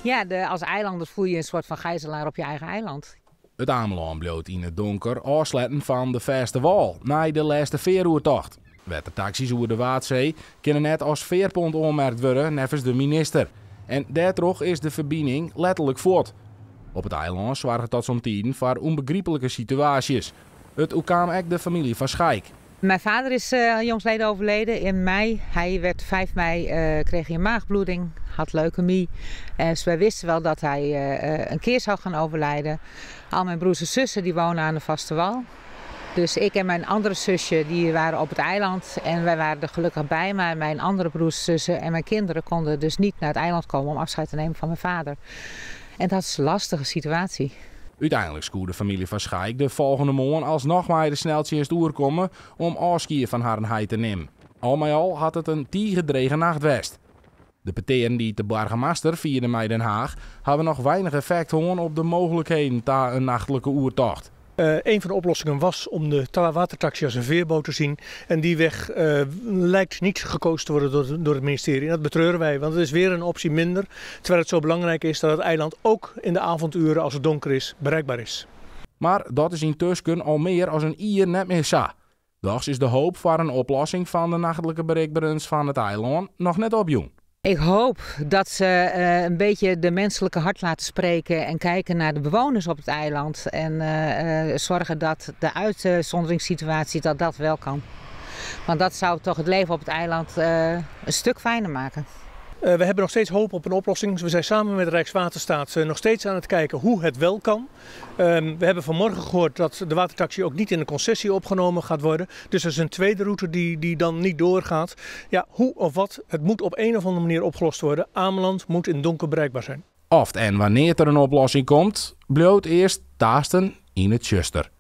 Ja, als eilander voel je een soort van gijzelaar op je eigen eiland. It Amelân bliuwt yn it donker ôfsletten fan de fêste wâl nei de lêste fearoertocht. Wettertaksys oer de Waadsee kinne net as fearpont oanmerkt wurde neffens de minister. En dêrtroch is de ferbining letterlik fuort. Op it eilân soarget dat somtiden foar ûnbegryplike situaasjes. It oerkaam ek de famylje Van Schaik. Mijn vader is jongsleden overleden in mei. Hij werd 5 mei, kreeg hij een maagbloeding, had leukemie. Dus wij wisten wel dat hij een keer zou gaan overlijden. Al mijn broers en zussen die wonen aan de vaste wal. Dus ik en mijn andere zusje die waren op het eiland en wij waren er gelukkig bij. Maar mijn andere broers, zussen en mijn kinderen konden dus niet naar het eiland komen om afscheid te nemen van mijn vader. En dat is een lastige situatie. Uteinlik koe de famylje Van Schaik de folgjende moarn asnoch mei de sneltsjinst oerkomme om ôfskie fan harren heit te nimmen. Al mei al hat it in tige drege nacht west. De petearen dy't de boargemaster fierde mei Den Haag hawwe noch weinich effekt hân op de mooglikheden ta in nachtlike oertocht. Een van de oplossingen was om de watertaxi als een veerboot te zien. En die weg lijkt niet gekozen te worden door het ministerie. En dat betreuren wij, want het is weer een optie minder. Terwijl het zo belangrijk is dat het eiland ook in de avonduren, als het donker is, bereikbaar is. Mar dat is yntusken al mear as in jier net mear sa. Dochs is de hoop foar in oplossing fan de nachtlike berikberens fan it eilân noch net opjûn. Ik hoop dat ze een beetje de menselijke hart laten spreken en kijken naar de bewoners op het eiland. En zorgen dat de uitzonderingssituatie dat dat wel kan. Want dat zou toch het leven op het eiland een stuk fijner maken. We hebben nog steeds hoop op een oplossing. We zijn samen met Rijkswaterstaat nog steeds aan het kijken hoe het wel kan. We hebben vanmorgen gehoord dat de watertaxi ook niet in de concessie opgenomen gaat worden. Dus er is een tweede route die dan niet doorgaat. Ja, hoe of wat, het moet op een of andere manier opgelost worden. Ameland moet in donker bereikbaar zijn. Oft en wannear't der in oplossing komt, bliuwt earst taasten yn it tsjuster.